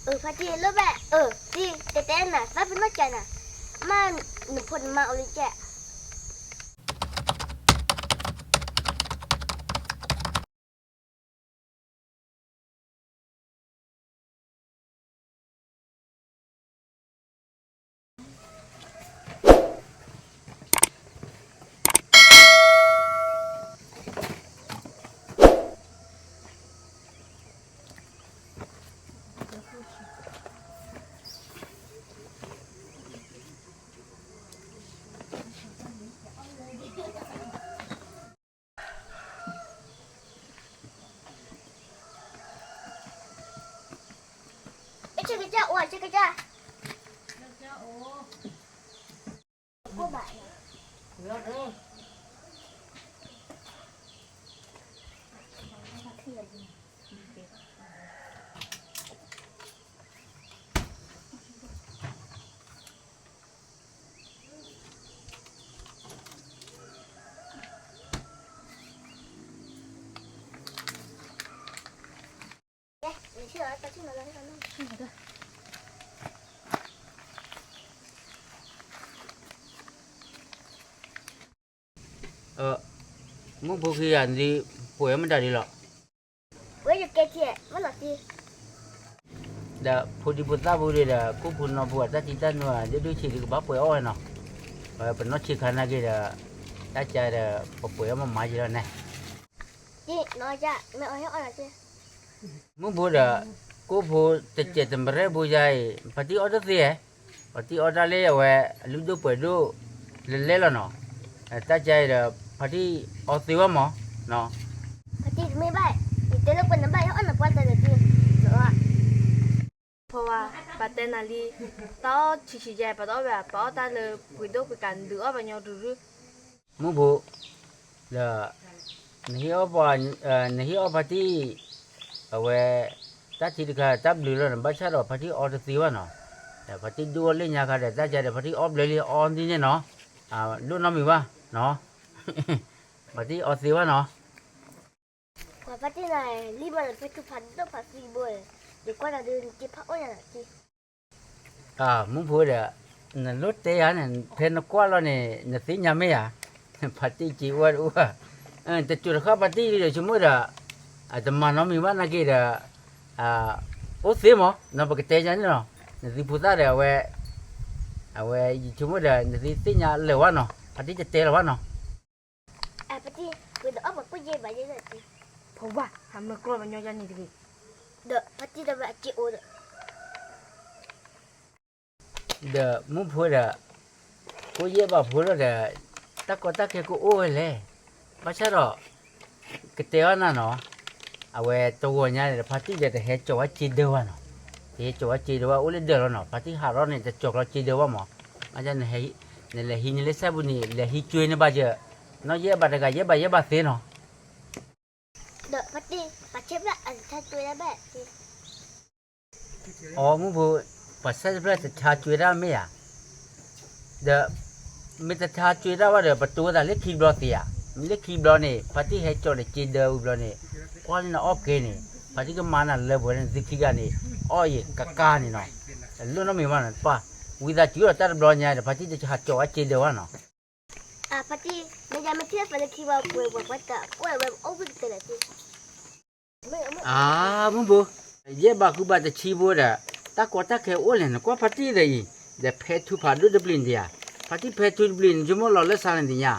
ဖါတံၢ်လၢဘၣ်, အၢ တံၢ်တဲတဲနၤ သးပ့ၤနီၣ်ကနၤ, မ့ၢ်နဖိနမါအိၣ်လံကဲ. ဆ့ကစၢ်အိၣ်, ဆ့ကစၢ်. မုၢ်ဖိခံဂၤန့ၣ် ပှဲၤမတၤဒ်လီၤ. ဝဲယကဲထံၣ်မနီၤတံၢ်. ဒီးဖိဒံဖိသၣ်ဖိဒီး ကိၣ်ဖိနီၢ်ဖိအတၢ်ထံတၢ်နိဧါ ဒ့ဒိၣ်ဆံးဒုးကဘၣ်ပှဲၤအီၣ်ဝဲနီၤ. ပနီၢ်ဆံးခါနာ်က့ဒီး တၢ်ကါဒီး ပပှဲၤအီၣ်မးမးက့ၤလီၤန့ၣ်. မ့ၢ်အီၣ်ဟဲအီၣ်နီၤတံၢ်. မုၢ်ဖိဒီး ကိၣ်ဖိတစဲးတမရဲၣ်ဖိယါအံၤ ဖါတံၢ်အီၣ်တသ့ဧါ. ဖါတံၢ်အီၣ်တၢ်လၢအဝဲ အလုၢ်ဒိၣ်ပှဲၤဒိၣ် လဲၤလဲၤလီၤနီၤ. တၢ်ကါအံၤဒီး ဖါတံၢ်အီသ့ဝဲမးနီၤ. ဖါတံၢ်တမ့ၢ်ဘၣ်, ယတဲလၢပှၤနဘၣ်ဟဲအီၣ်နပှၤတၢ်ဒီးတံၢ်. ဖိဝါ, ပတဲနၤလံ, တၢ်အီၣ်ဆံးဆံးယဲ ပတအီၣ်ဝဲ ပအီၣ်တၢ်လၢပှ့ၤဒိၣ်ပှ့ၤကး နဒုးအီၣ်ပှၤညီရုရု. မုၢ်ဖိ, ဒီး နဟ့ၣ်အီၣ်ပှၤ, နဟ့ၣ်အီၣ်ဖါတံၢ်, အဝဲ တၢ်ထံတခါတၢ်ဘျုးလီၤန့ၣ် ဘၣ်ဆၣ်ဒီးဖါတံၢ်အီတသ့ဘၣ်နီၤ. ဒီးဖါတံၢ်ဒိၣ်အီၣ်လၢညါခါဒီး တၢ်ကါဒီး ဖါတံၢ်အီဘျဲလံအီဒ်န့ၣ်နီၤ. လိၣ်နီတမံၤဘၣ်နီၤ. ဖါတံၢ်အီသ့ဘၣ်နီၤ. ပှၤဖါတံၢ်နၤ လံမးဒီး ဖဲထူဖးဒိၣ်ဖးသံဘိ, ယကွၢ်နၤဒုးနက့ၤဖးအီၣ်ညါနၤက့. မုၢ်ဖိဒီး, နလိၣ်တဲယၤန့ၣ် ဖဲနကွၢ်လီၤန့ၣ် နသ့ၣ်ညါမ့ၢ်ဧါ. ဖါတံၢ်က့ၤအိၣ်ဝဲတအိၣ်ဧါ. တစိၤတဃၣ်ဖါတံၢ်ဒီး ဆိကမိၣ်ဒီး, တမၤနီတမံၤဘၣ်နာ်က့ဒီး, အိၣ်သ့မးနီၤ ပကတဲယၤန့ၣ်လီၤ. နသုဖိသၣ်ဒီးအဝဲ, အဝဲယဆိကမိၣ်ဒီး နသုသ့ၣ်ညါလၢာ်ဝဲနီၤ ဖါတံၢ်တတဲလၢၤဘၣ်နီၤ. ဖါတံၢ်, ပှ့ၤဒီးအီၣ်ပှၤကိၣ်ယဲၢ်ဘၣ်ယဲၢ်, ဖိဝါ, ဟးမၢကျီၢ်ပှၤညီယါန့ၣ်တဂ့ၤ. ဒီးဖါတံၢ်ဒီးဝဲအက့အိၣ်ဒီး ဒီးမုၢ်ဖိဒီး, ကိၣ်ယဲၢ်ဘၣ်ဖိလီၤဒီး, တၢ်ကီတၢ်ခဲကအိၣ်ဝဲလဲၣ်. ဘၣ်ဆၣ်ဒီး, ကတဲအီၤနၤနီၤ, အဝဲတဂီၤညါန့ၣ်ဒီး ဖါတံၢ်ဒီးတဟဲကၠီၤဝဲစ့ဒၢဘၣ်နီၤ. တဟဲကၠီၤဝဲစ့ဒၢဘၣ် အိၣ်လၢဒၢးလီၤနီၤ. ဖါတံၢ်ဟးထီၣ်န့ၣ် တကၠီၤကျီစ့ဒၢဘၣ်မး. ဘၣ်ဆၣ်, နလဲၤဟံးန့ၢ်လၢဆဲပူၤန့ၣ် လဲၤဟံးကွ့န့ၢ်ဘၣ်ယဲ, နီၢ်ယဲၢ်ဘၣ်တဂၤ ယဲၢ်ဘၣ်ယဲၢ်ဘၣ်သ့နီၤ. ဒီးဖါတံၢ်, ပှၤဆဲဖျၢၣ်အတဆါကွ့ဒၣ်ဘၣ်. အိ မုၢ်ဖိ, ပှၤဆဲဖျၢၣ်တဆါကွ့ဒၣ်မ့ၢ်ဧါ. ဒီး, မ့ၢ်တဆါကွ့ဒၣ်ဘၣ်ဒီး ပတိၤသးလၢခံဘျီသ့ဧါ. လၢခံဘျီန့ၣ် ဖါတံၢ်ဟဲကၠီၤဒီးစ့ဒၢဝံၤဘျီန့ၣ်, ကွၢ်လၢနအီၣ်ကဲန့ၣ်, ဖါတံၢ်ကမၤနၤလၢပှဲၤလၢနသုခံဂၤန့ၣ်, အီၣ်ယံၤကကါန့ၣ်နီၤ. လိၣ်နီတမံၤဘၣ်နီၤ တပၢ်, ဝံသးစူၤဒီးတၢ်တဘျီညါဒီး ဖါတံၢ်တဟးကၠီၤဝဲစ့ဒၢဘၣ်နီၤ. ဖါတံၢ်, မ့ၢ်ယမ့ၢ်ထံၣ်ဖဲလၢခံဘျီပှဲၤပှဲၤပှဲၤတၢ်ကွဲးဝဲအိၣ်ဝံၣ်ကတၢၢ်လၢာ်တံၢ်. အါ, မုၢ်ဖိ, ယဲၢ်ဘၣ်ဃုဘၣ်တဆံဖိဒီး, တၢ်ကီတၢ်ခဲအိၣ်လဲၣ် နကွၢ်ဖါတံၢ်ဒီးအံၤ, ဒီးဖဲထူဖးဒိၣ်တဘျံးန့ၣ်ဧါ. ဖါတံၢ်ဖဲထူတဘျံးန့ၣ် ဆိကမိၣ်လီၤလၢစးန့ၣ်တညါ,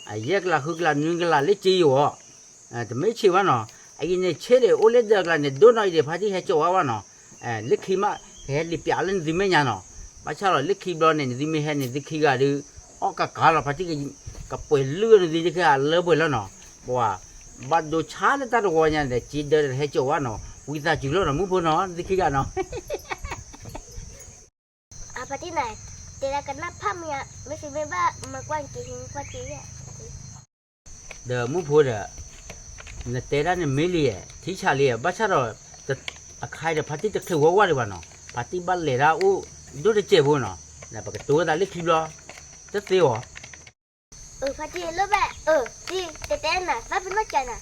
အယဲၢ်ကလးဃုကလးနွံကလးလၢစ့ယိၤအီၤ, တမ့ၢ်ဆ့းဘၣ်နီၤ. အအံၤန့ၣ်ဆ့ဒီး အိၣ်လၢဒၢးကလးန့ၣ် ဒိၣ်နီၢ်အံၤဒီး ဖါတံၢ်ဟဲကၠီၤဝဲဘၣ်နီၤ. လၢခံမး, ကဟဲလံာ်ပၠးလၢနသုမဲာ်ညါနီၤ. ဘၣ်ဆၣ်ဒီးလၢခံဘျီန့ၣ် နသုမ့ၢ်ဟဲန့ၣ် သုခံဂၤဒီး, အီၣ်ကကါလီၤ ဖါတံၢ်ကပှဲၤလုၢ်နသုခံဂၤလၢပှဲၤလီၤနီၤ. ပှၤ, ဘၣ်ဒိဆါလၢတၢ်တဝီညါဒီး စ့ဒၢဒီးဟဲကၠီၤဝဲနီၤ. ဝံသးစူၤလီၤနီၤ မုၢ်ဖိနီၤ နသုခံဂၤနီၤ. အဖါတံၢ်န့ၣ်, တဲဒၣ်ကနၣ်ဖးမ့ၢ်ဧါ, မ့ၢ်စ့မ့ၢ်ဘၣ်မၤကွၢ်က့ၤဟံးကွၢ်က့ၤယဲၢ်. ဒီးမုၢ်ဖိဒီး, နတဲဒၣ်န့ၣ်မ့ၢ်လံ, ထံဆးလံ, ဘၣ်ဆၣ်ဒီး, အခါအံၤဒီးဖါတံၢ်တချုးဝဲဝဲဒံးဘၣ်နီၤ, ဖါတံၢ်ဘၣ်လဲၤဒၣ်အိၣ်ဒိၣ်တစဲးဖိနီၤ, ပကတိၤဝဲသးလၢခံဘျီ, တသ့အီၤ. ဖါတံၢ်လၢဘၣ်, တံၢ်တဲတဲနၤ သးပ့ၤနီၣ်ကနၤ,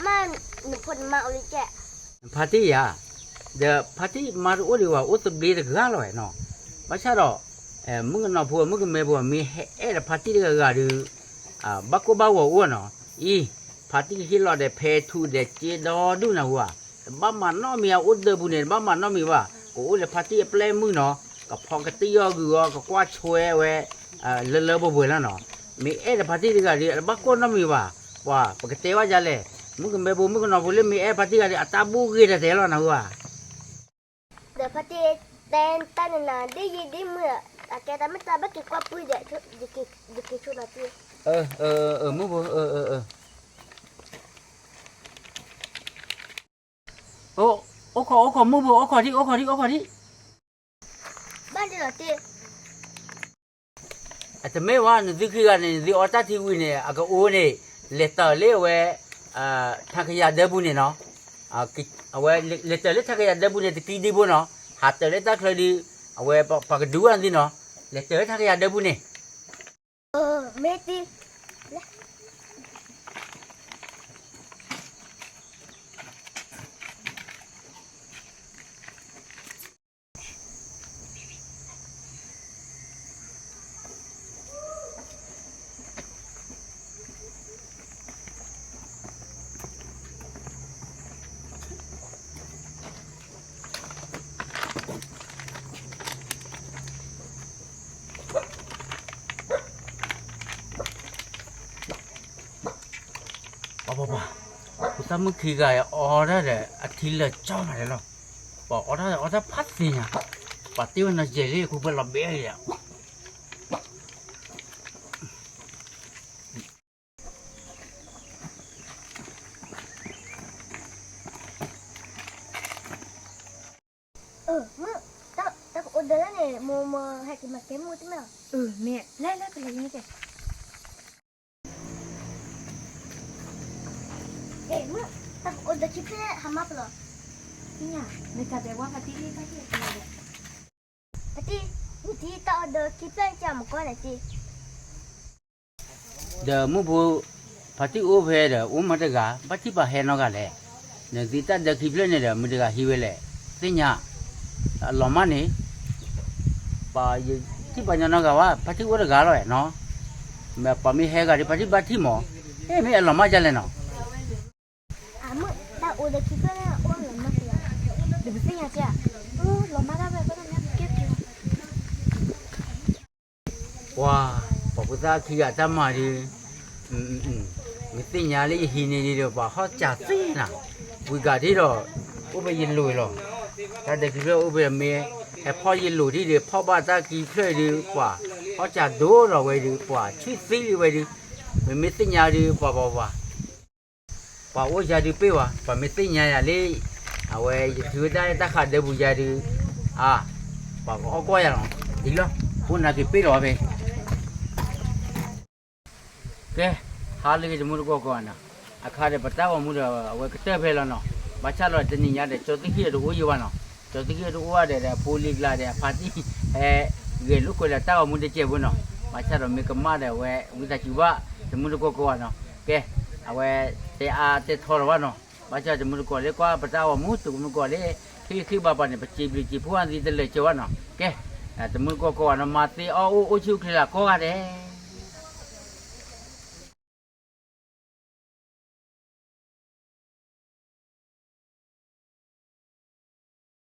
မ့ၢ်နဖိနမါအိၣ်လံကဲ. ဖါတံၢ်ယၤ, ဒီးဖါတံၢ်မါတအိၣ်ဒံးဝဲ အိၣ်သဘျ့တဂၤလီၤဝဲနီၤ. ဘၣ်ဆၣ်ဒီး မုၣ်ကနီၤဖိ မုၣ်ကမဲဖိ မ့ၢ်ဟဲအဲၣ်ဒီးဖါတံၢ်တဂၤဂၤဒုး ဘၣ်ကိၢ်ဘၣ်ဂီၤအိၣ်နီၤ. အံၤ ဖါတံၢ်ကဟ့ၣ်လီၤဒီးဖဲထူဒီးစ့ဒီဒူၣ်နၢ်ဟူဧါ. တဘၣ်မၤနီတမံၤ အအိၣ်ဒၢပူၤန့ၣ် တဘၣ်မၤနီတမံၤဘၣ်. ကအိၣ်လၢဖါတံၢ်အပျဲၢ်မုၢ်နီၤ, ကဖီကတံၢ်အီၤဂုာ်အီၤ ကကွၢ်ဆွဲဝဲ လၢလၢပှဲၤပှဲၤလီၤနီၤ. မ့ၢ်အဲၣ်ဒီးဖါတံၢ်တဂၤဒီး အတဘၣ်ကိၢ်နီတမံၤဘၣ်. ပှၤ ပကတဲဘၣ်ဒ်လဲၣ်, မုၣ်ကမဲဖိ မုၣ်ကနီၤဖိလၢမ့ၢ်အဲၣ်ဖါတံၢ်တဂၤဒီး အတၢ်ဘူၣ်ဂ့ၤတတဲာ်လီၤနၢ်ဟူဧါ. ဒီးဖါတံၢ်တဲတၢ်နနၤ ဒ်ယံာ်ဒ်မုၢ် အကဲတၢ်မ့ၢ်တၢ်ဘၣ်က့ၤကွၢ်ပှံၢ်ဒီး ယက့ၤဆိနီၤတံၢ်. မုၣ်ဖိ အိၣ်ခိး အိၣ်ခိး မုၣ်ဖိ အိၣ်ခိးဒံး အိၣ်ခိးဒံး အိၣ်ခိးဒံး. ဘၣ်ဒ်လီၤတံၢ်. အတမ့ၢ်ဝဲ နသုခံဂၤန့ၣ် နသုအီတၢ်ထံဝံၤန့ၣ် အကအိၣ်န့ၣ် လဲၤတၢၤလၢအဝဲ ထါကယၤဒၢပူၤန့ၣ်နီၤ. အဝဲ လဲၤတၢၤလၢထါကယၤဒၢပူၤန့ၣ် တကံဒံဖိနီၤ, ဟးတၢၤလၢတၢ်ချၢဒုး အဝဲပှၤကဒုးဝဲနသုနီၤ, လဲၤတၢၤလၢထါကယၤဒၢပူၤန့ၣ် မ့ၢ်တံၢ် ပှၤပှၤပှၤ, ဖိသၣ်မုၣ်ခံဂၤအီၣ်တၢ်ဒီး အထံလၢာ်ကၠီမးလီၤ. ပှၤအီၣ်တၢ်အီၣ်တၢ်ဖးသ့ညါ, ပှၤတ့ဝဲနီၤယဲၢ်လံ အခိၣ်ဖဲလီၤဘဲလံ. မုၣ်, တၢ်ကအိၣ်ဒၢလၢန့ၣ် မိၢ်မိၢ်ဟဲက့ၤမၤကဲမုၢ်တမ့ၢ်လီၤ. မ့ၢ်လဲၤလၢပလဲၤက့ၤမ့ၢ်ကဲ မုၣ်, တၢ်ကအိၣ်ဒၢခံဖျၢၣ်ဟးမၤပလီၤ. သ့ၣ်ညါ, မ့ၢ်တၢ်ဒဲးဝဲဖါတံၢ်လံ ဖါတံၢ်အကဲဒီး, ဖါတံၢ်, မ့ၢ်တံၢ်တၢ်အီၣ်ဒၢခံဖျၢၣ်ကမကီန့ၣ်တံၢ်. ဒီးမုၢ်ဖိ, ဖါတံၢ်အိၣ်ဖဲဒီး အိၣ်မးတဂၤ, ဘၣ်ထံၣ်ပှၤဟဲနီတဂၤလဲၣ်. နသုတၢ်ဒၢခံဖျၢၣ်န့ၣ်ဒီး မတၤတဂၤဟံးဝဲလဲၣ်, သ့ၣ်ညါ, အလီၤမၢ်န့ၣ် ပှၤယထံၣ်ပှၤညီနီတဂၤဘၣ်, ဖါတံၢ်အိၣ်တဂၤလီၤနီၤ. မ့ၢ်ပှၤမ့ၢ်ဟဲဂၤဒီး ဖါတံၢ်ဘၣ်ထံၣ်မး, မ့ၢ်အလီၤမၢ်ဒ်လဲၣ်နီၤ. အမုၣ်, တၢ်အိၣ်ဒီးခံဖျၢၣ်န့ၣ် အိၣ်လီၤမၢ်က့ၤဧါ, ဒီးပသ့ၣ်ညါက့ဧါ, လီၤမၢ်ဒၣ်ဝဲ ကဲကဲ. ပှၤ, ပှၤဖိသၣ်ခံဂၤတၢ်မၤဒီး မ့ၢ်သ့ၣ်ညါလၢယဟံးန့ၢ်ဒီး ပှၤဟီၣ်စၢ်သ့နၤ, ဝံၤဂၤဒ်ဒီး အိၣ်ဖဲယလိၤလီၤ. တၢ်ဒၢခံဖျၢၣ်အိၣ်ဖဲမ့ၢ် ဟဲဖီၣ်ယလိၤဒ်ဒီး ဖီၣ်ဘၣ်တၢ်ခံဖျၢၣ်ဒီး ပှၤဟီၣ်စၢ်ဒိၣ်ဒီးဝဲဒီး ပှၤဆံၣ်သံလံဝဲဒီး, မ့မ့ၢ်သ့ၣ်ညါဒီး ပှၤပှၤပှၤ ပှၤအိၣ်ယၤဒုးပ့ၢ်ဝဲ, ပှၤမ့ၢ်သ့ၣ်ညါယၤလၢ အဝဲယထုးဝဲဒၣ်တၢ်ဃးဒၢပူၤယၤဒုး, အါ, ပှၤကအီၣ်ကွၢ်ယၤလီၤ, ဒ်လီၤ, အိၣ်နၤက့ၤပ့ၢ်လီၤဖဲ ကဲ, ဟါလၢအဂ့ၤ တမူတကိးကိးဂၤနီၤ, အခါဒီးပတၢ်ဂီၤမူဒီး အဝဲကတၢၢ်ဖဲလီၤနီၤ, ဘၣ်ဆၣ်ဒီးတနံၤညါဒီး ကၠီသ့ၣ်ဃံၣ်ဒီးတအိၣ်ယံၤဘၣ်နီၤ, ကၠီသ့ၣ်ဃံၣ်ဒီးတအိၣ်ဘၣ်ဒီး အဖိလံၤကျါဒီး အဖါတံၢ် ဟဲဂဲၤလိာ်ကွဲလၢတၢ်ဂီၤမူတစဲးဖိနီၤ, ဘၣ်ဆၣ်ဒီးမ့ၢ်ကမၣ်ဒီး အဝဲဝံသးစူၤဘၣ် တမူတကိးကိးဂၤနီၤ, ကဲ, အဝဲတဲအါတဲထီလီၤဘၣ်နီၤ, ဘၣ်ဆၣ်တမူတကိးလၢကွၢ်ပတၢ်ဂီၤမူ တမူတကိးလၢ ဃ့ဃ့ဘၣ်ပှၤန့ၣ် ပစံးဘျုးစံးဖှိၣ်အသးတလၢာ်ကၠီဘၣ်နီၤ, ကဲ, တမူတကိးကိးဂၤနီၤ မၤသ့အီၣ်အိၣ်အိၣ်ဆူၣ်အိၣ်ချ့လၢကိးဂၤဒဲး